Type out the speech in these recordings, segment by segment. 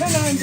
Bye.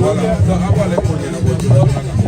Voilà, donc a b'ale ko ɲɛnabɔ joona.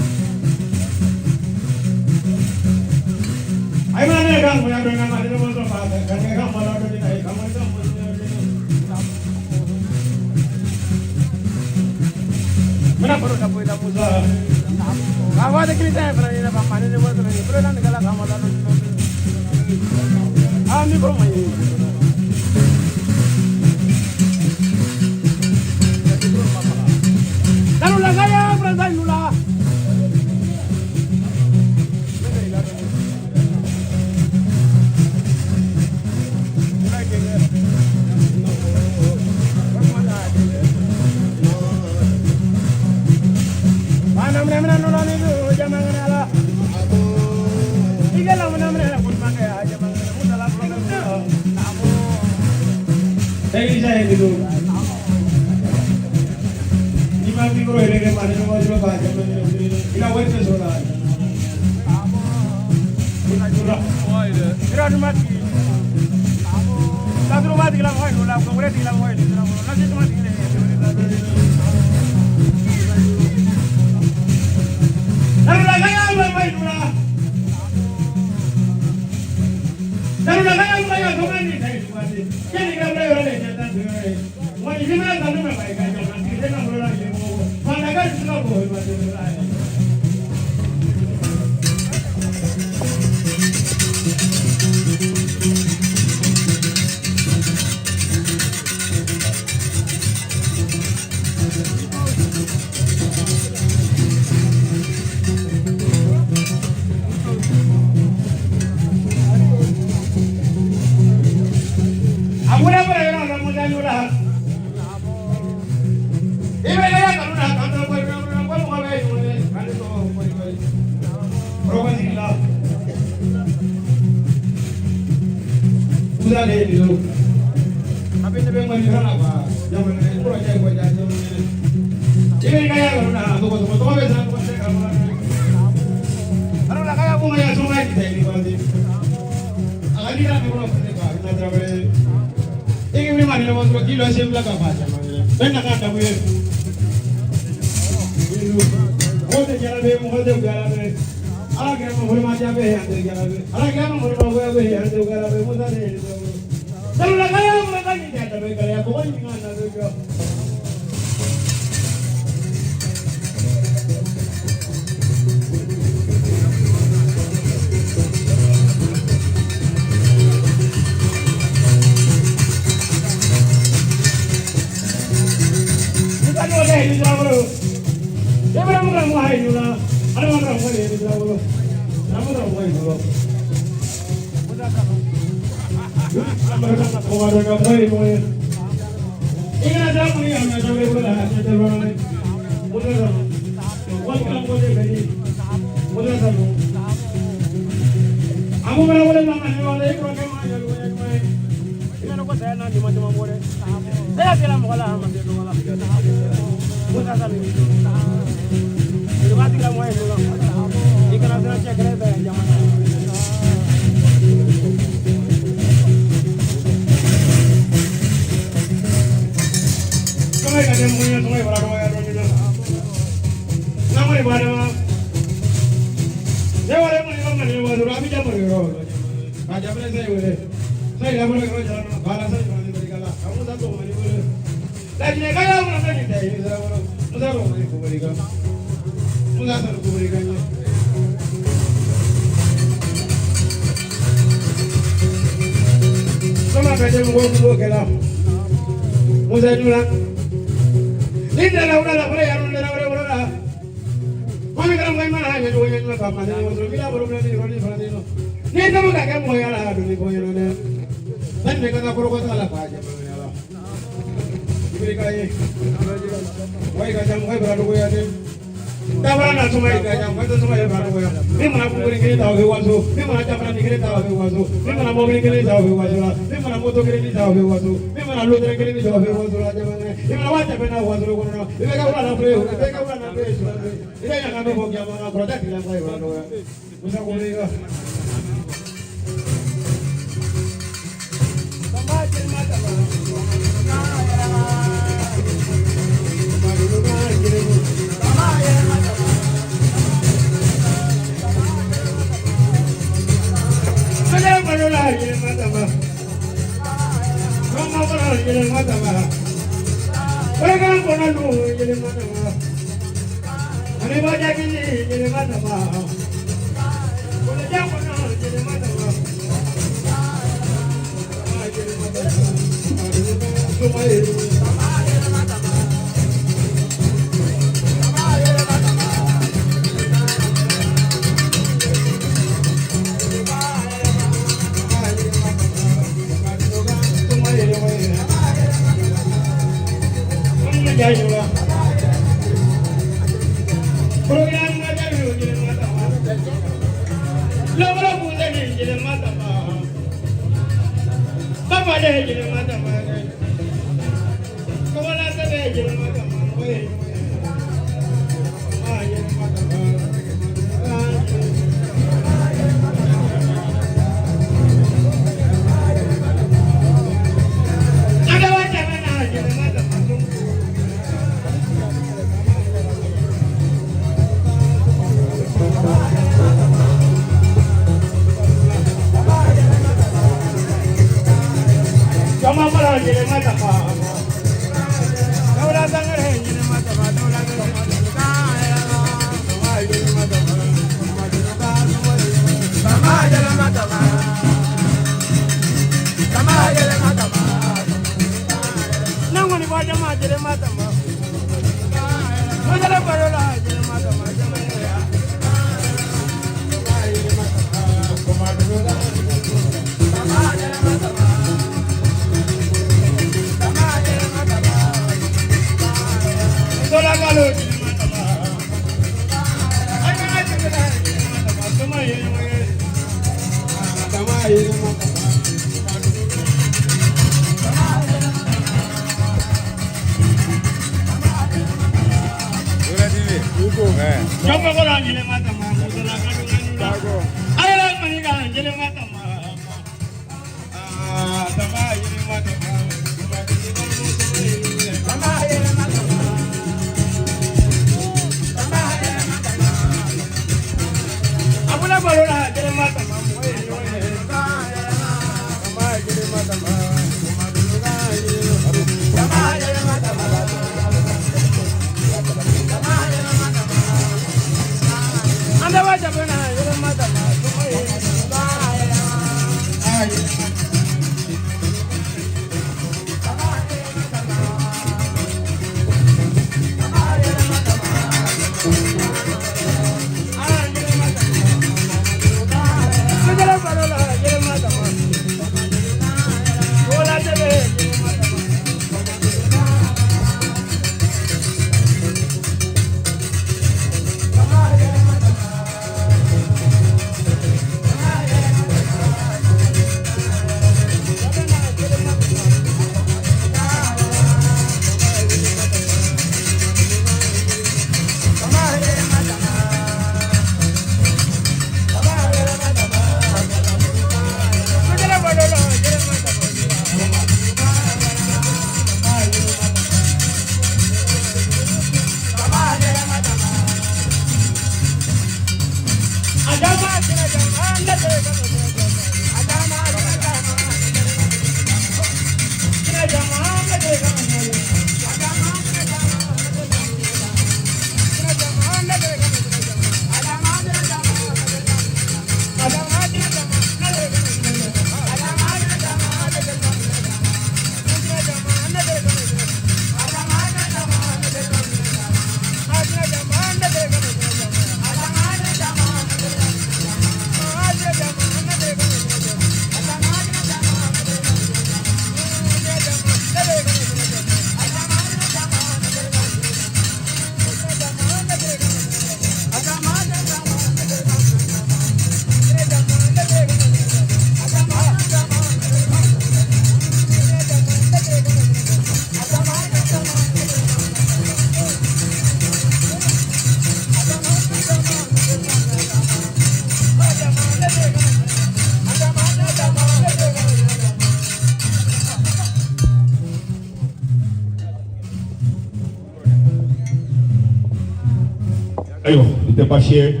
Ayiwa, i tɛ baasi ye,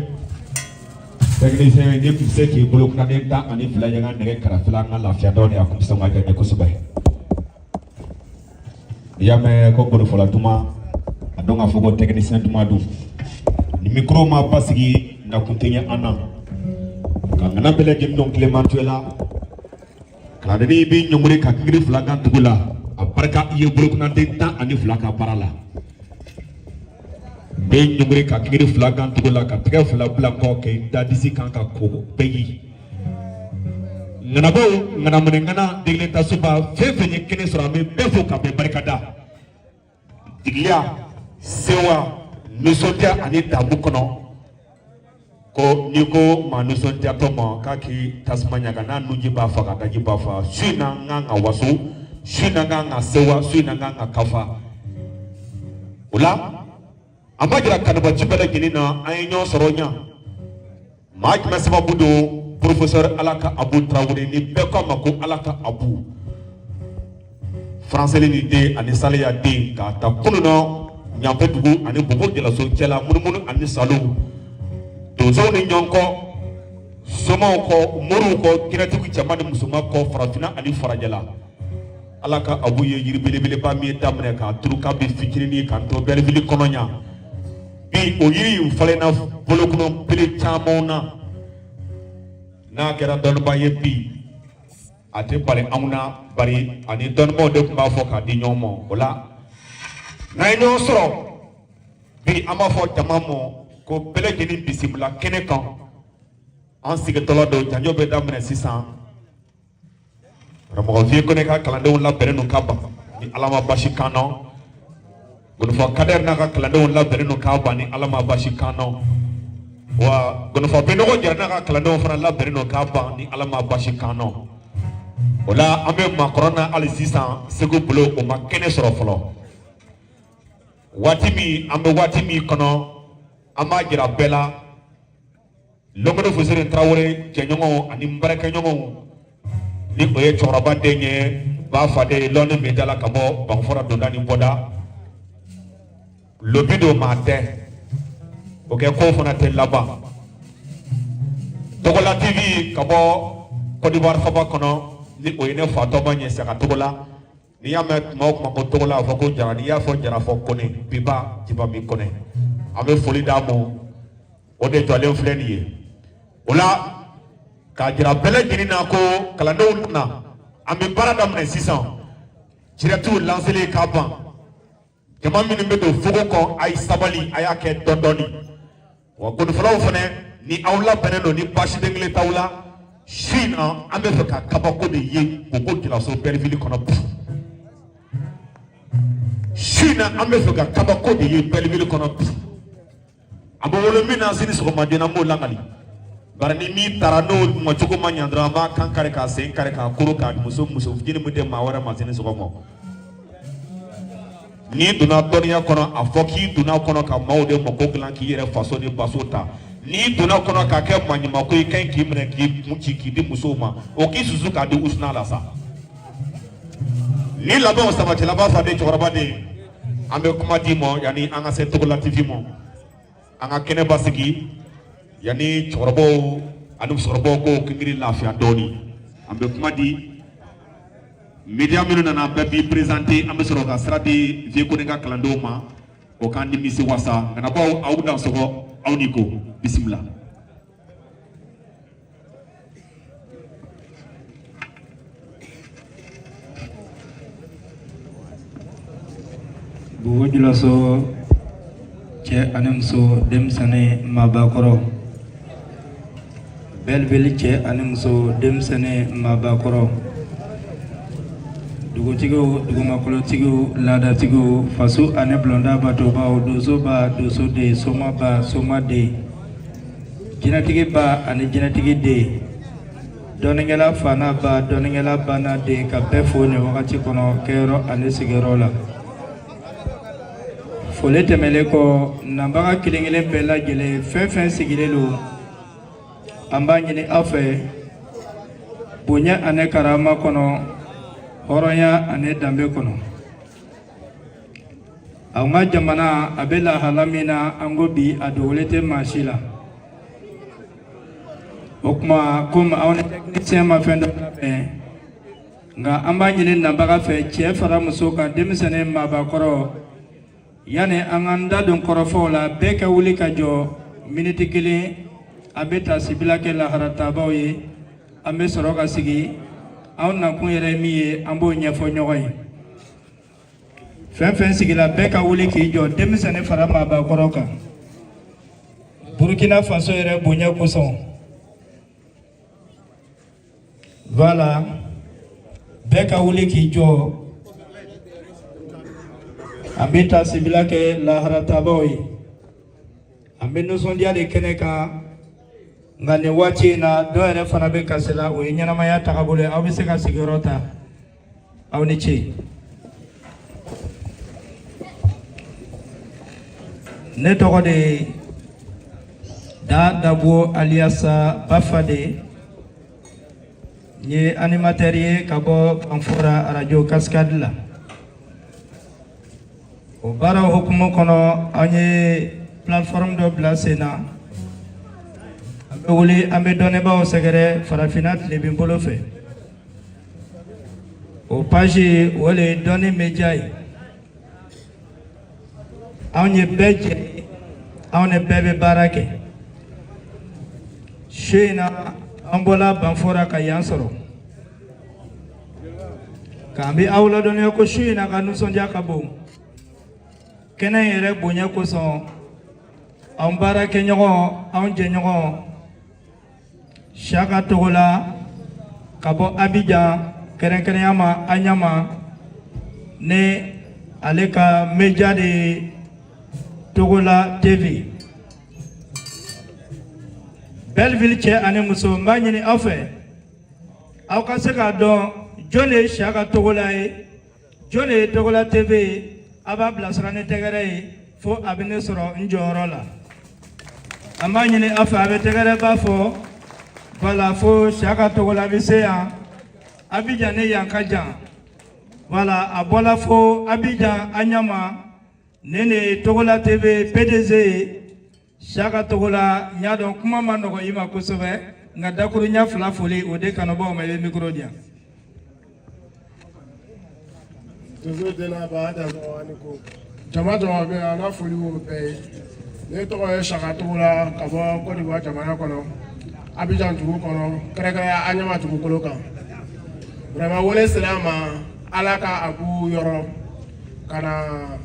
technicien. N'i tun bɛ se k'i bolo kunaden 12 ɲaga nɛgɛ karafe la, an ka lafiya dɔɔni, a kun bɛ sɔn ka diya n ye kosɛbɛ. N'i y'a mɛn ko golofɔla duman, a dɔn k'a fɔ ko technicien duman don. Ni micro ma basigi, nakun tɛ ɲɛ an na. Ka ŋana bɛɛ lajɛlen dɔn tilemantuya la, kalandennin b'i ɲɔngiri ka kiri fila kan dugu la. A barika i ye bolokunaden 12 ka baara la. Bɛ ɲɔngiri ka kiri fila kan dugu la, ka tɛgɛ fila bila kɔ, k'i da disi kan ka ko bɛɛ yi. Ŋanabaw, ŋanaminɛ ŋana degelen ta soba, fɛn fɛn ye kɛnɛ sɔrɔ, an bɛ bɛɛ fo ka bɛɛ barika da. Jigiya, sewa, nisɔndiya ani damu kɔnɔ, ko n'i ko maa nisɔndiyatɔ ma k'a k'i tasuma ɲaga n'a nunji b'a fa ka daji b'a fa. Su in na, n kan ka waso su in na, n kan ka sewa su in na, n kan ka kafa. O la, an b'a jira kanubaci bɛɛ lajɛlen na, an ye ɲɔgɔn sɔrɔ ɲa maa jumɛn sababu don? Professeur Alaka Abu Tarawele, ni bɛɛ ko a ma ko Alaka Abu Faransɛli ni den ani Saleya den, k'a ta kunun na Ɲanfɛ dugu ani Bobo Jalaso cɛla, munumunu ani salo, donsow ni ɲɔgɔn kɔ, somaw kɔ, moriw kɔ, jinɛtigiw cɛman ni musoman kɔ, farafinna ani farajɛla. Ala ka Abu ye yiri belebeleba min ye daminɛ k'a turu kabi fitinin k'an to Belleville kɔnɔ ɲa. Bi, o yiri in falenna bolokɔnɔ bele camanw na. N'a kɛra dɔnniba ye bi, a tɛ bali anw na, bari ani dɔnnibaw de tun b'a fɔ k'a di ɲɔgɔn ma. O la, n'an ye ɲɔgɔn sɔrɔ bi, an b'a fɔ jama ma ko bɛɛ lajɛlen bisimila kɛnɛ kan. An sigitɔla don, janjo bɛ daminɛ sisan. Karamɔgɔ Vieux Kone ka kalandenw labɛnnen don ka ban, ni Ala ma basi kan nɔ. Gonifɔ Kadɛri n'a ka kalandenw labɛnnen don k'a ban, ni Ala ma basi kan nɔ. Wa Gonifɔ Bɛnɔgɔ Jara n'a ka kalandenw fana labɛnnen don k'a ban, ni Ala ma basi kan nɔ. O la, an bɛ makɔrɔ na hali sisan. Segu bolo, o ma kɛnɛ sɔrɔ fɔlɔ. Waati min an bɛ waati min kɔnɔ, an b'a jira bɛɛ la, Lɔngodo Fuseni Tarawele jɛɲɔgɔnw ani n baarakɛɲɔgɔnw, ni o ye cɛkɔrɔba den ye, ba faden lɔnni min dala ka bɔ Banfora donda ni bɔda lobi don, maa tɛ o kɛ ko fana tɛ laban. Togola TV ka bɔ Côte d'Ivoire faba kɔnɔ, ni o ye ne fa tɔma ɲɛ Saka Togola. N'i y'a mɛn tuma o tuma ko Togola, a fɔ ko Jara. N'i y'a fɔ Jara, fɔ Kone Biba Jibami Kone. An bɛ foli d'a ma, o de jɔlen filɛ nin ye. O la, k'a jira bɛɛ lajɛlen na ko kalandenw na, an bɛ baara daminɛ sisan. Direct lancelen k'a ban, jama minnu bɛ don fogo kɔ, a ye sabali, a y'a kɛ dɔɔni dɔɔni. Wa gonifɔlaw fana, ni aw labɛnnen don, ni baasi den kelen t'aw la, su in na, an bɛ fɛ ka kabako de ye Bobo Julaso Belleville kɔnɔ bi. Su in na, an bɛ fɛ ka kabako de ye Belleville kɔnɔ bi. A bɛ wolo min na sini sɔgɔma joona, an b'o lakali. Bari ni min taara n'o mɔcogo ma ɲa dɔrɔn, an b'a kan kari, k'a sen kari, k'a koro, k'a muso muso fitinin min tɛ maa wɛrɛ ma sini sɔgɔma. N'i donna dɔnniya kɔnɔ, a fɔ k'i donna kɔnɔ ka maaw de mako dilan, k'i yɛrɛ faso ni baso ta. N'i donna kɔnɔ k'a kɛ maɲumanko ye, ka ɲi k'i minɛ k'i kun ci k'i di musow ma, o k'i susu k'a di usuna la sa. Ni labɛnw sabatila, b'a fɔ den cɛkɔrɔba den, an bɛ kuma di ma yanni an ka se Togola TV ma. An ka kɛnɛ basigi yanni cɛkɔrɔbaw ani musokɔrɔbaw k'o kinkiri lafiya dɔɔni. An bɛ kuma di média minnu nana, bɛɛ b'i présenter. An bɛ sɔrɔ ka sira di Vieux Kone ka kalandenw ma, o k'an nimisi wasa. Ŋanabaw, aw dansɔgɔ, aw ni ko bisimila. Bobo Julaso cɛ ani muso, denmisɛnnin, maabakɔrɔ, Belleville cɛ ani muso, denmisɛnnin, maabakɔrɔ, dugutigiw, dugumakolotigiw, laadatigiw, faso ani bulonda batobaw, donsoba, donsoden, somaba, somaden, jinɛtigi ba ani jinɛtigi den, dɔnnikɛla fa n'a ba, dɔnnikɛla ba n'a den, ka bɛɛ fo nin wagati kɔnɔ, kɛyɔrɔ ani sigiyɔrɔ la. Foli tɛmɛlen kɔ, nabaga kelen kelen bɛɛ lajɛlen, fɛn fɛn sigilen don, an b'a ɲini aw fɛ bonya ani karama kɔnɔ, hɔrɔnya ani danbe kɔnɔ. An ka jamana a bɛ lahala min na, an ko bi a dogolen tɛ maa si la. O tuma, komi aw ni technicien ma fɛn dɔ labɛn, nka an b'a ɲini nabaga fɛ, cɛ fara muso kan, denmisɛnnin, maabakɔrɔ, yanni an k'an da don kɔrɔfɔw la, bɛɛ ka wuli ka jɔ miniti kelen. An bɛ tasibila kɛ laharatabaw ye, an bɛ sɔrɔ ka sigi. Anw nakun yɛrɛ ye min ye, an b'o ɲɛfɔ ɲɔgɔn ye. Fɛn fɛn sigila, bɛɛ ka wuli k'i jɔ, denmisɛnnin fara maabakɔrɔ kan, Burukina Faso yɛrɛ bonya kosɔn. Voilà, bɛɛ ka wuli k'i jɔ, an bɛ tasibila kɛ laharatabaw ye. An bɛ nisɔndiya de kɛnɛ kan, nka nin waati in na, dɔw yɛrɛ fana bɛ kasi la. O ye ɲɛnamaya tagabolo ye. Aw bɛ se ka sigiyɔrɔ ta. Aw ni ce. Ne tɔgɔ de ye Da Dabo alias Bafade. N ye animateur ye ka bɔ Banfora arajo Cascade la. O baara hukumu kɔnɔ, an ye plateforme dɔ bila sen na. An bɛ wuli, an bɛ dɔnnibaaw sɛgɛrɛ farafinna tilebin bolo fɛ. O page, o le ye Dɔnni Media ye. Anw ye bɛɛ jɛ ye, anw ni bɛɛ bɛ baara kɛ. Su in na, an bɔla Banfora ka yan sɔrɔ k'an bɛ aw ladɔnniya ko su in na ka nisɔndiya ka bon. Kɛnɛ in yɛrɛ bonya kosɔn, anw baarakɛɲɔgɔn, anw jɛɲɔgɔn Siyaka Togola ka bɔ Abidjan, kɛrɛnkɛrɛnya ma Aɲama, ni ale ka media de ye Togola TV. Belleville cɛ ani muso, n b'a ɲini aw fɛ, aw ka se k'a dɔn jɔn de ye Siyaka Togola ye, jɔn de ye Togola TV ye. A b'a bilasira ni tɛgɛrɛ ye fo a bɛ ne sɔrɔ n jɔyɔrɔ la. An b'a ɲini aw fɛ, a bɛ tɛgɛrɛba fɔ. Voilà, fo Siyaka Togola bɛ se yan. Abidjan ni yan ka jan. Voilà, a bɔla fo Abidjan Aɲama. Nin de ye Togola TV PDG ye, Siyaka Togola. N y'a dɔn kuma ma nɔgɔ i ma kosɛbɛ, nka dakuruɲa fila foli o de kanubaaw ma, i bɛ micro di yan. Donso den n'a ba ani ko jama jama bɛ yan, an ka foli b'o bɛɛ ye. Ne tɔgɔ ye Saka Togola ka bɔ Côte d'Ivoire jamana kɔnɔ, Abidjan dugu kɔnɔ, kɛrɛnkɛrɛnya Aɲama dugukolo kan. Vraiment, wele sera an ma Ala ka abu yɔrɔ ka na.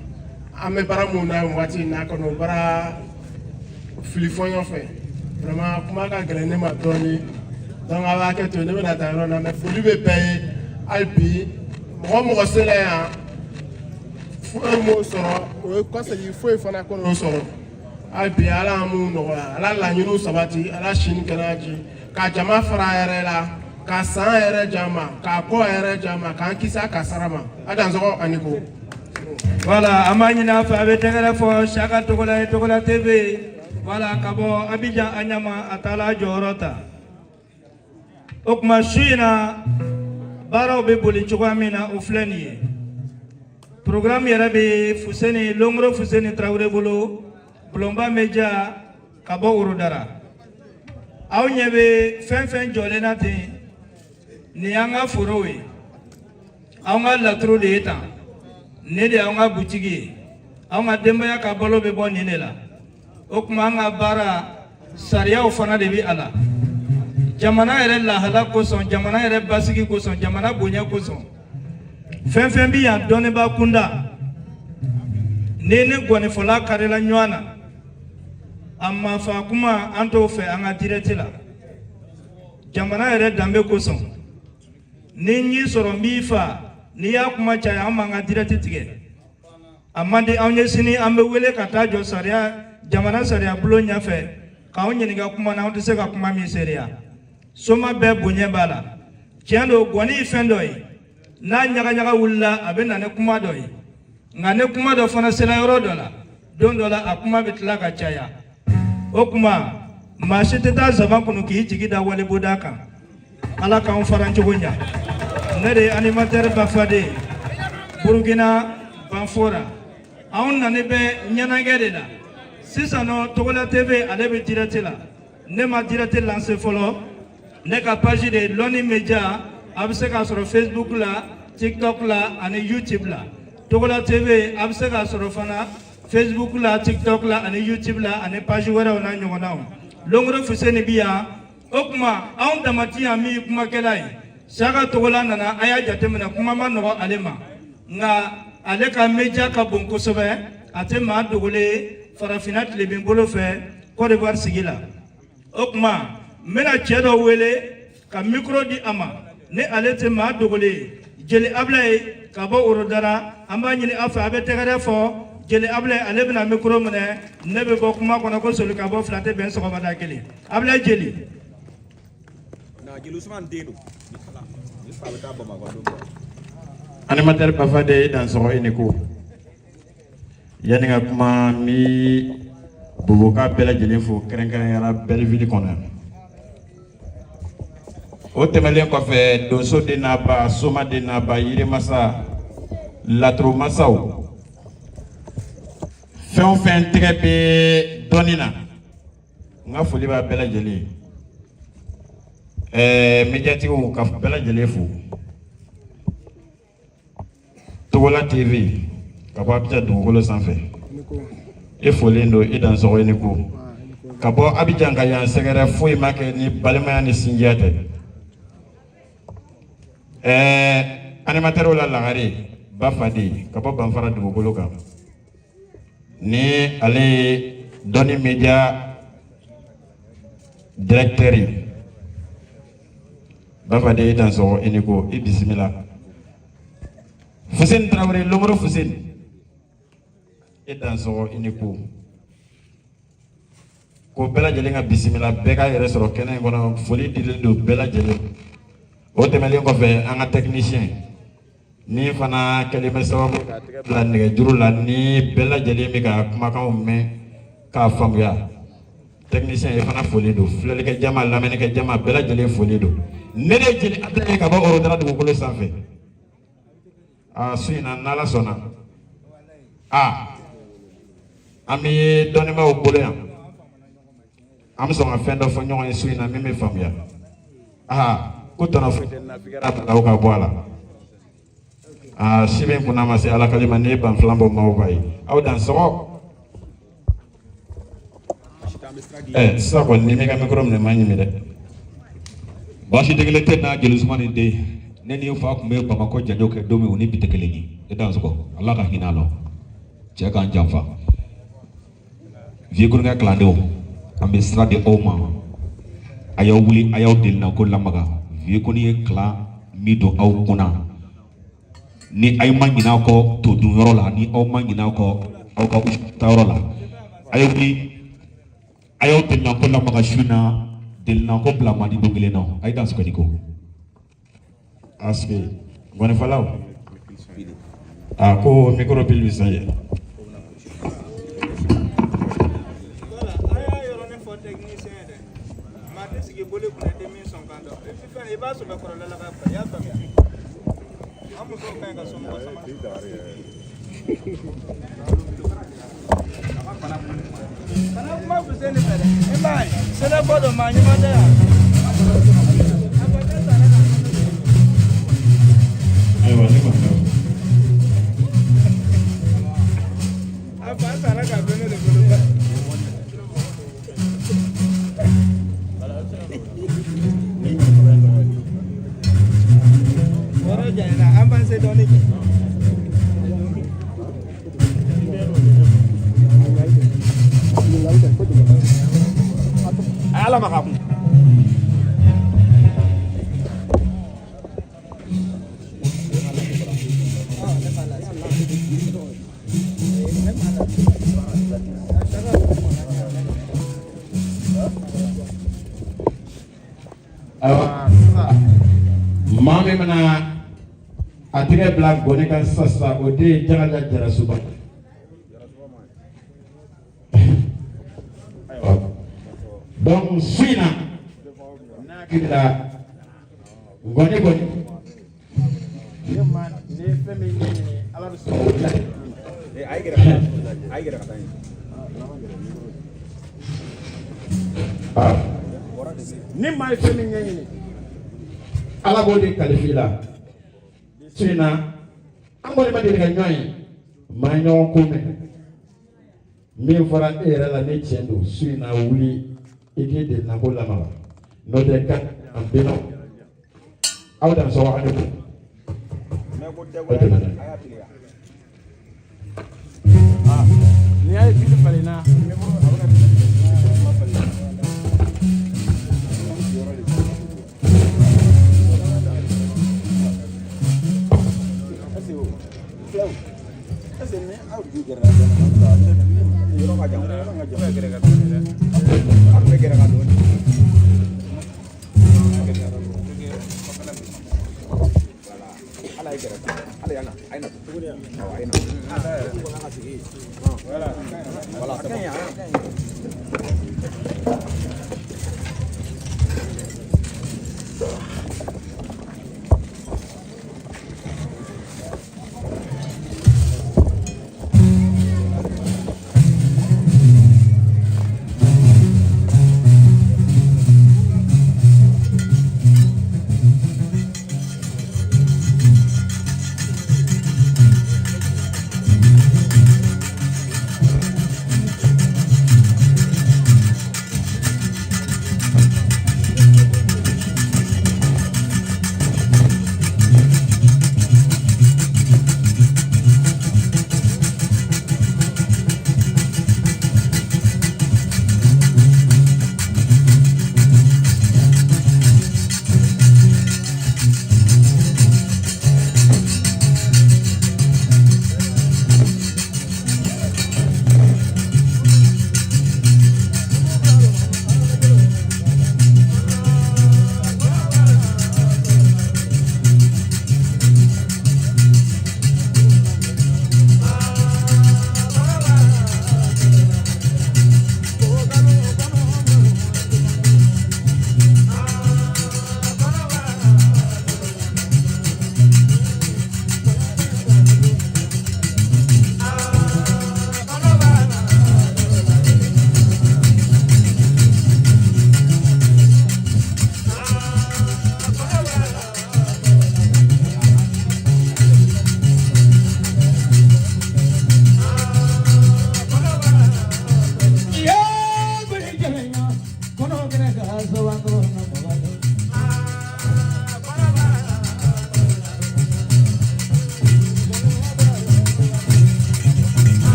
An bɛ baara mun na nin waati in na, ka n'o baara fili fɔɲɔ fɛ. Vraiment, kuma ka gɛlɛn ne ma dɔɔni, donc a b'a kɛ to, ne bɛna taa yɔrɔ na, mais foli bɛ bɛɛ ye hali bi. Mɔgɔ o mɔgɔ sera yan, foyi m'o sɔrɔ, o ye kɔsegin, foyi fana kɔn'o sɔrɔ. Hali bi, Ala y'an mun nɔgɔya, Ala laɲiniw sabati, Ala sini kɛnɛya ji ka jama fara a yɛrɛ la, ka san yɛrɛ jan ma, k'a kɔ yɛrɛ jan ma, k'an kisi a kasara ma. A dansɔgɔ ani ko. Voilà, an b'a ɲini a fɛ, a bɛ tɛgɛrɛ fɔ Siyaka Togola ye, Togola TV. Voilà, ka bɔ Abidjan Aɲama, a taara a jɔyɔrɔ ta. O tuma, su in na baaraw bɛ boli cogoya min na, o filɛ nin ye. Programme yɛrɛ bɛ Fuseni Longoro, Fuseni Tarawele bolo, Bulonba Media ka bɔ Orodara. Aw ɲɛ bɛ fɛn fɛn jɔlen na ten, nin y'an ka forow ye, anw ka laturu de ye tan. Nin de y'anw ka butigi ye, anw ka denbaya ka balo bɛ bɔ nin de la. O tuma, an ka baara sariyaw fana de bɛ a la. Jamana yɛrɛ lahala kosɔn, jamana yɛrɛ basigi kosɔn, jamana bonya kosɔn, fɛn fɛn bɛ yan dɔnnibaa kunda, ni ni gɔnifɔla karila ɲɔgɔn na, a mafa kuma, an t'o fɛ an ka direct la, jamana yɛrɛ danbe kosɔn. Ni n y'i sɔrɔ, n b'i fa. N'i y'a kuma caya, an b'an ka direct tigɛ. A man di anw ye. Sini an bɛ wele ka taa jɔ sariya, jamana sariya bulon ɲɛfɛ, k'anw ɲininka kuma na, anw tɛ se ka kuma min seereya. Soma bɛɛ bonya b'a la. Tiɲɛ don, gɔni ye fɛn dɔ ye, n'a ɲagaɲaga wulila, a bɛ na ni kuma dɔ ye. Nka ni kuma dɔ fana sera yɔrɔ dɔ la, don dɔ la, a kuma bɛ tila ka caya. O tuma, maa si tɛ taa zaban kunu k'i jigi da waliboda kan. Ala k'anw fara cogo ɲa. Ne de ye animateur Bafade, Burukina Banfora. Anw nani bɛ ɲɛnajɛ de la sisan nɔ. Togola TV, ale bɛ direct la. Ne ma direct lancer fɔlɔ. Ne ka page de ye Lɔnni Media. A bɛ se k'a sɔrɔ Facebook la, TikTok la ani YouTube la. Togola TV, a bɛ se k'a sɔrɔ fana Facebook la, TikTok la ani YouTube la ani page wɛrɛw n'a ɲɔgɔnnaw. Longoro Fuseni bi yan. O tuma anw dama ti yan. Min ye kumakɛla ye, Saka Togola nana. A y'a jateminɛ, kuma ma nɔgɔ ale ma, nka ale ka media ka bon kosɛbɛ. A tɛ maa dogolen ye farafinna tilebin bolo fɛ, Côte d'Ivoire sigi la. O tuma n bɛna cɛ dɔ wele ka micro di a ma. Ni ale tɛ maa dogolen ye, Jeli Abilaye ka bɔ Orodara. An b'a ɲini aw fɛ, a bɛ tɛgɛrɛ fɔ Jeli Abilaye. Ale bɛna micro minɛ. Ne bɛ bɔ kuma kɔnɔ ko soli ka bɔ fila tɛ bɛn sɔgɔmada kelen. Abilaye Jeli. Na Jeli Usman den don. Ni fa bɛ taa Bamakɔ don dɔ. Animateur Bafade, i dansɔgɔ, i ni ko. Yanni ka kuma, n bi Boboka bɛɛ lajɛlen fo, kɛrɛnkɛrɛnnenya Belleville kɔnɔ. O tɛmɛnen kɔfɛ, donso den n'a ba, soma den n'a ba, yirimasa, laturu masaw, fɛn o fɛn tɛgɛ bɛ dɔnni na, n ka foli b'a bɛɛ lajɛlen ye. Médiatigiw ka bɛɛ lajɛlen fo. Togola TV ka bɔ Abidjan dugukolo sanfɛ, e folen don, i dansɔgɔ, i ni ko. Ka bɔ Abidjan ka yan sɛgɛrɛ, foyi ma kɛ ni balimaya ni sinjiya tɛ. Animateur la lagare Bafade ka bɔ Banfara dugukolo kan, ni ale ye Dɔnni Media directeur ye. Bafade, i dansɔgɔ, i ni ko, i bisimila. Fuseni Tarawele, Lomoro Fuseni, e dansɔgɔ, i ni ko. Ko bɛɛ lajɛlen ka bisimila, bɛɛ k'a yɛrɛ sɔrɔ kɛnɛ in kɔnɔ. Foli dilen don bɛɛ lajɛlen. O tɛmɛnen kɔfɛ, an ka technicien min fana kɛlen bɛ sababu k'a tɛgɛ bila nɛgɛjuru la, ni bɛɛ lajɛlen bɛ ka kumakanw mɛn k'a faamuya, technicien, e fana foli don. Filɛlikɛ jama, lamɛnnikɛ jama, bɛɛ lajɛlen foli don. Ne de ye Jeli Abulaye ka bɔ Orodara dugukolo sanfɛ. Aa, su in na, n'Ala sɔnna, aa, an bɛ dɔnnibaaw bolo yan. An bɛ sɔn ka fɛn dɔ fɔ ɲɔgɔn ye su in na min bɛ faamuya. Aa, ko tɔnɔ foyi tɛ nafikɛra balawu ka bɔ a la. Aa, si min kunna ma se Ala kalima, n'i ye banfilan bɔ maaw b'a ye. Aw dan sɔgɔ. Sisan kɔni, n'i m'i ka micro minɛ, maa ɲimi dɛ. Baasi tɛ kelen tɛ na. Jeli Usumani den, ne ni n fa tun bɛ Bamakɔ janjo kɛ don min, o ni bi tɛ kelen ye. E dansɔgɔ, Ala ka hinɛ a la, cɛ k'an janfa. Vieux Koninkɛ kalandenw, an bɛ sira di aw ma. A y'aw wuli, a y'aw delina ko lamaga. Vieux Koni ye kalan min don aw kunna, ni aw ma ɲinɛ a kɔ to dunyɔrɔ la, ni aw ma ɲinɛ a kɔ aw ka taayɔrɔ la, a ye wuli, a y'aw delina ko lamaga. Su in na, delina ko bila man di don kelen na. A ye dansɔgɔ ni ko. Asike ngɔnifɔlaw, a ko micro pile bɛ san ye. Voilà, a y'a yɔrɔnin fɔ technicien ye dɛ. Maa tɛ sigi boli kunna i tɛ min sɔn kan dɔn. Fɛn i b'a sɔrɔ kɔrɔla la ka i y'a faamuya. An musow ka ɲi ka somɔgɔ sama. Kana kuma Fuseni fɛ dɛ. I m'a ye, sɛnɛfɔ don, maa ɲuman tɛ yan. A fɔ ne sara ka Ayiwa, ne kɔni a fa sara ka bɛn ne de bolo. Yɔrɔ janyana, an b'an se dɔɔnin kɛ. A y'a lamaga kun. Ayiwa, sisan maa min bɛna a tɛgɛ bila gɔni kan sisan sisan, o de ye Jakarija Jarasuba. Donc su in na, n'a hakili la, ngɔni kɔni Ne ma ne ye fɛn min ɲɛɲini Ala bɛ sɔn k'o d'i ma. A ye gɛrɛ ka taa, a ye gɛrɛ ka taa yen. Ni maa ye fɛn min ɲɛɲini Ala b'o de kalifa i la. Su in na an kɔni ma deli ka ɲɔgɔn ye, maa ɲɔgɔn ko mɛn. Min fɔra e yɛrɛ la ni tiɲɛ don, su in na wuli i k'i delinako lamaga, n'o tɛ ka an bɛnnaw aw dansɔgɔ a ni ko. Mɛ ko tɛ O ko tɛmɛna. a y'a teliya. N'i y'a ye fili falenna, micro a bɛ ka kuma falen. Est-ce que filaw, est-ce que ni aw ju gɛrɛ la dɔɔnin, yɔrɔ ka jan, yɔrɔ ka jan. Aw bɛ gɛrɛ ka dɔɔnin. Voilà. Ala ye gɛrɛ ta. Ala y'an na, a ye na tuguni. Awɔ, a ye na. Voilà. Voilà, c'est bon.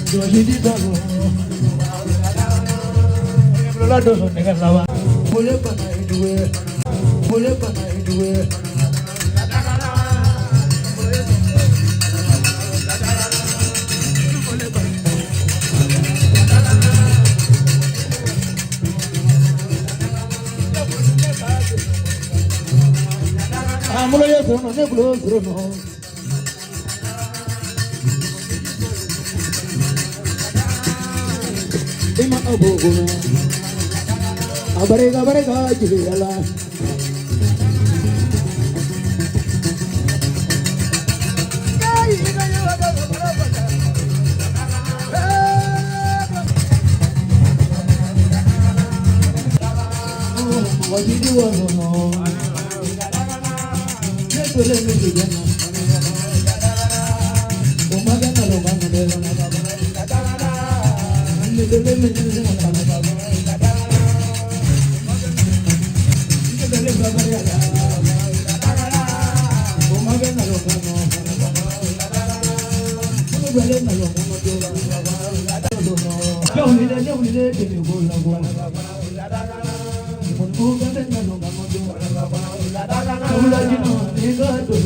Thank you.